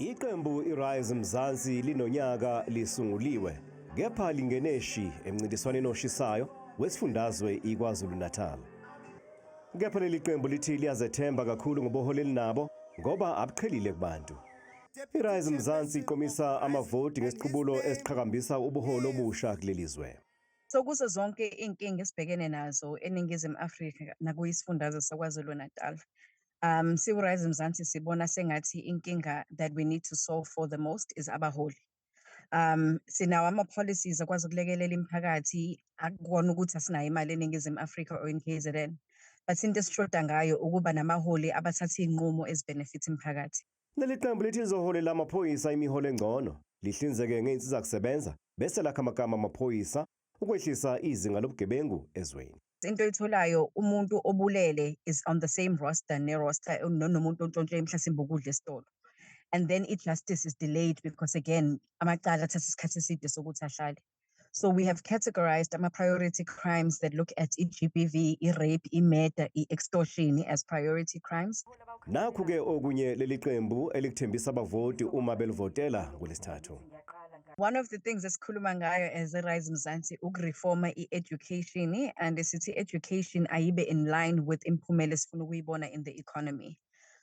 Iqembu iRise Mzansi linonyaka lisunguliwe, kepha lingene shi emncintiswaneni oshisayo wesifundazwe iKwaZulu-Natal. Kepha leli qembu lithi liyazethemba kakhulu ngobuholi elinabo ngoba abuqhelile kubantu. IRise Mzansi iqomisa amavoti ngesiqubulo esiqhakambisa ubuholi obusha kuleli zwe. So kuzo zonke iy'nkinga esibhekene nazo eNingizimu Afrika nakuyisifundazwe saKwaZulu Natal, siwu-Rise Mzansi sibona sengathi inkinga that we need to solve for the most is abaholi. Sinawo ama-policies akwazi ukulekelela imiphakathi, akukona ukuthi asinayo imali eNingizimu Afrika or in KZN. But into esishoda ngayo ukuba namaholi abathatha iy'nqumo ezi-benefit imiphakathi. Leli qembu lithi lizoholela amaphoyisa imiholo engcono, lihlinzeke ngey'nsiza kusebenza, bese lakha amagama amaphoyisa ukwehlisa izinga lobugebengu ezweni. Into oyitholayo, umuntu obulele is on the same roster ne-roster nomuntu ontshontshe mhlasimbe ukudla esitolo. And then i-justice is delayed because, again, amacala athatha isikhathi eside sokuthi ahlale. So we have categorized ama-priority crimes that look at i-GBV, i-rape, i-murder, i-extortion as priority crimes. Nakhu-ke okunye leli qembu elikuthembisa abavoti uma belivotela ngolwesithathu. One of the things esikhuluma ngayo as a-Rise Mzansi uku-reforma i-education, and sithi education ayibe in line with imiphumela esifuna ukuyibona in the economy.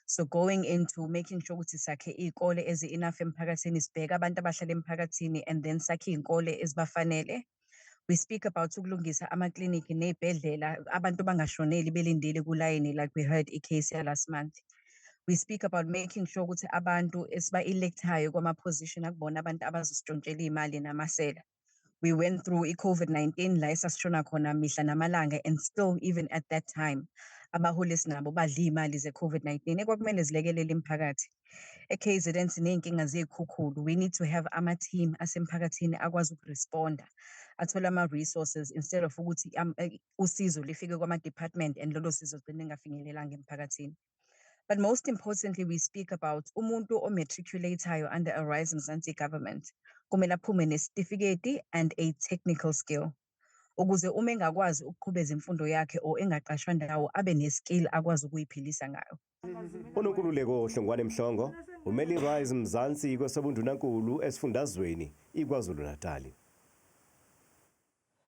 So going into making sure ukuthi sakhe iy'kole ezi-enough emphakathini, sibheke abantu abahlala emphakathini and then sakhe iy'kole ezibafanele. We speak about ukulungisa amakliniki ney'bhedlela, abantu bangashoneli belindile kulayini like we heard i-case ya last month. We speak about making sure ukuthi abantu esiba-electayo kwama-position akubona abantu abazositshontshela iy'mali namasela. We went through i-COVID-19 la esasishona khona mihla namalanga, and still, even at that time, abaholi esinabo badla iy'mali ze-COVID-19 ekwakumele zilekelele imiphakathi. E-KZN siney'nkinga zey'khukhulu. We need to have ama-team asemphakathini akwazi uku-responda, athole ama-resources instead of ukuthi usizo lifike kwama-department and lolo sizo ligcine lingafinyelelanga emphakathini. But most importantly, we speak about umuntu o-matriculatayo under a Rise Mzansi government kumele aphume nesitifiketi and a technical skill, ukuze uma engakwazi ukuqhubeza imfundo yakhe or engaqashwa ndawo, abe ne-skill akwazi ukuyiphilisa ngayo. UNonkululeko Hlongwane Mhlongo umele iRise Mzansi kwesobundunankulu esifundazweni iKwaZulu-Natal.